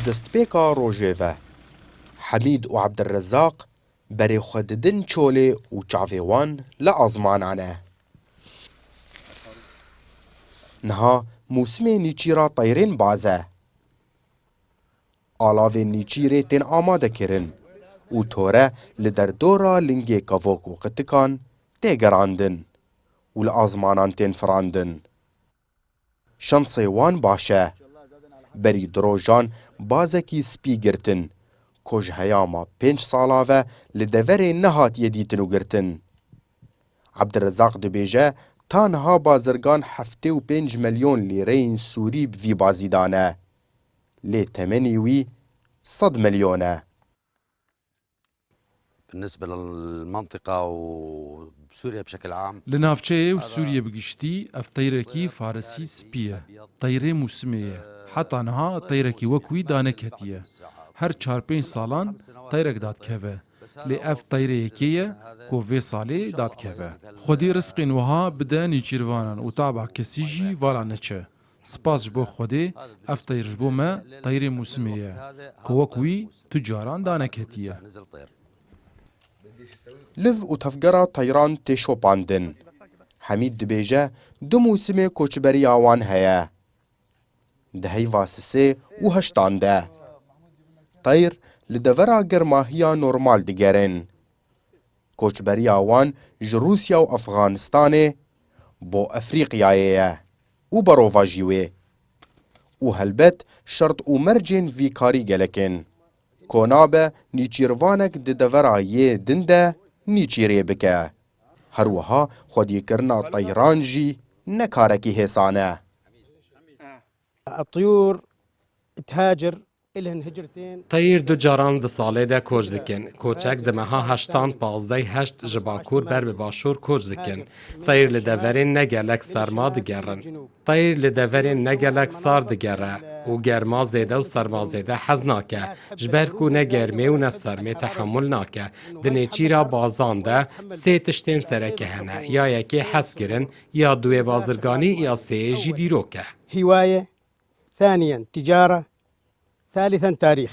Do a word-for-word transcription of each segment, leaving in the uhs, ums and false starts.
Destpêka rojê ve, Hemîd û Ebdirrezaq berê xwe didin çolê û çavê wan li azmanan e. Niha mûsimê nîçîra teyrên baz e. Alavên nîçîrê tên amade kirin û tore li derdora lingê kevok û qitikan tê gerandin û li azmanan tên firandin. Şansê wan baş e. Berî di rojan bazekî spî girtin, ku ji heyama pênc sala ve li deverê nehatiye dîtin û girtin. Ebdirezaq dibêje, ta niha bazirgan heftê û pênc milyon lîreyên sûrî bi vî bazî dane. Lê temenê wî sed milyon e. بالنسبة للمنطقة وبسوريا بشكل عام. Li navçeyê û Sûriyê bi giştî ev teyrekî farisî spî ye. Teyrê mûsimê ye. Heta niha teyrekî wek wî daneketiye. Her çar pênc salan teyrek dadikeve. Lê ev teyrê yekê ye ku vê salê dadikeve. Xwedî rizqên wiha bide nîçîrvanan û taba kesî jî vala neçe. Spas ji bo Xwedê, ev teyr ji bo me teyrê mûsimê ye, ku wek wî tu caran daneketiye. Liv û tevgera teyran tê şopandin. Hemîd dibêje, du mûsimê koçberiya wan heye. Di heyva sisê û heştan de. Teyr li devera germahiya normal digerin. Koçberiya wan ji Rûsya û Efxanistanê bo Efrîqyayê ye û berovajî wê. Û helbet şert û mercên vî karî gelek in. Ko nabe nîçîrvanek di devera yê din de nîçîrê bike. Her wiha xwedîkirina teyran jî ne karekî hêsan e. الطيور تهاجر، إلهن هجرتين. Teyr du caran di salê de koç dikin. Koçek di meha heştan pazdeh heşt ji bakur ber bi başûr koç dikin. Teyr li deverên ne gelek serma digerin. Teyr li deverên ne gelek sar digere û germa zêde û serma zêde hez nake. Ji ber ku ne germê û ne sermê tehemûl nake. Di nêçîra bazan de sê tiştên sereke hene. Ya yekê hezkirin, ya duê bazirganî, ya sêyê jî dîrok e. هواية، ثانيا تجارة، ثالثا تاريخ.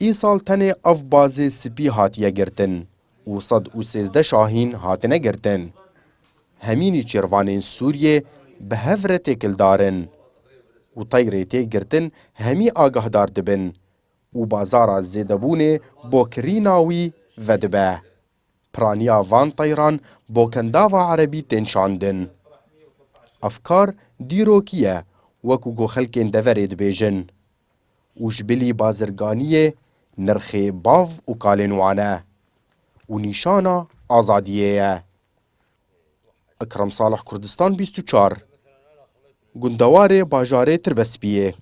Îsal tenê ev bazê spî hatiye girtin û sed û sêzdeh şahîn hatine girtin. Hemî nîçîrvanên Sûriyê bi hev re têkildar in û teyrê tê girtin hemî agahdar dibin û bazara zêdebûnê bo kirîna wî vedibe. Piraniya van teyran bo kendava erebî tên şandin. Ev kar dîrokî ye, wekû ku xelkên deverê dibêjin. Û ji bilî bazirganiyê nirxê bav û kalên wan e. Û nîşana azadiyê ye. Ekrem Salih, Kurdistan bîst û çar, gundewarê bajarê Tirbespiyê.